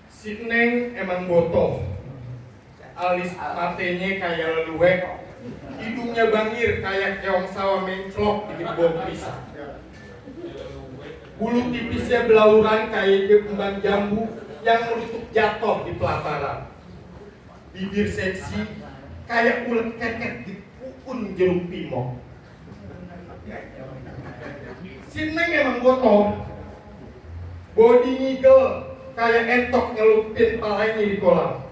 Si Neng emang botoh, alis matenya kayak leluhek, hidungnya bangir kayak keong sawah menclok di bom pisang. Bulu tipisnya belauran kayak kembang jambu yang menutup jatuh di pelataran. Bibir seksi kayak ulet keket di pukun jeruk pimok. Si Neng emang botoh, body ngigel kayak entok nyelupin palanya di kolam.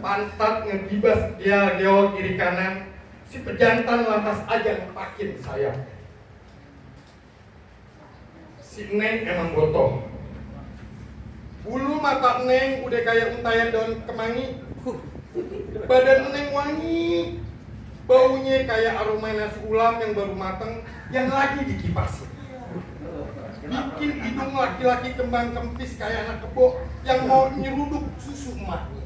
Pantat ngegibas dia geol kiri kanan, si pejantan lantas aja ngepakin sayang. Si Neng emang botoh, bulu mata Neng udah kayak untayan daun kemangi, badan Neng wangi, baunya kayak aroma nasi ulam yang baru mateng yang lagi dikipasin. Bikin hidung laki-laki kembang kempis kayak anak kebo yang mau nyeruduk susu emaknya.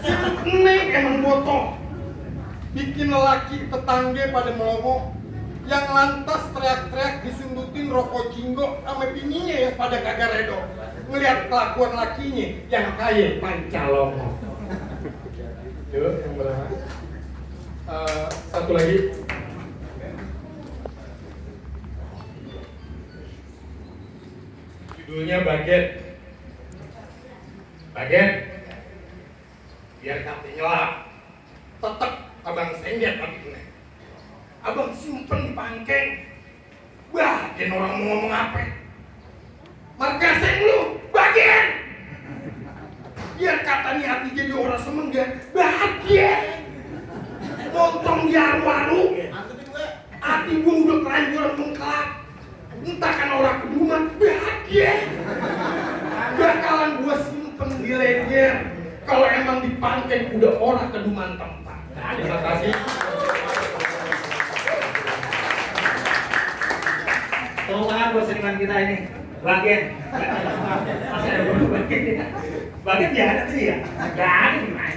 Si Neng emang botoh, bikin lelaki tetangga pada melongo yang lantas teriak-teriak disundutin rokok jinggo sama bininya yang pada kagak redo ngeliat kelakuan lakinya yang kaya pancalongo. Yuk, yang berapa? Satu lagi. Judulnya Baget. Baget, biar kata nyelap, tetep abang sengget abangnya. Abang simpen di pangkeng. Bagian orang mau ngomong apa? Markaseng lu, bagian. Biar kata nih hati jadi orang semenggak, bagian. Montong di arwaru, hati gua udah keranjuran mengkelap. Entah kan orang keduman, bagian. Bakalan gua simpen di leher. Kalau emang di pangkeng udah orang keduman tempat. Terima kasih. Tolong tangan buat seniman kita ini, Bagian. Masih ada bagian. Bagian dia ada sih ya? Gak ada gimana?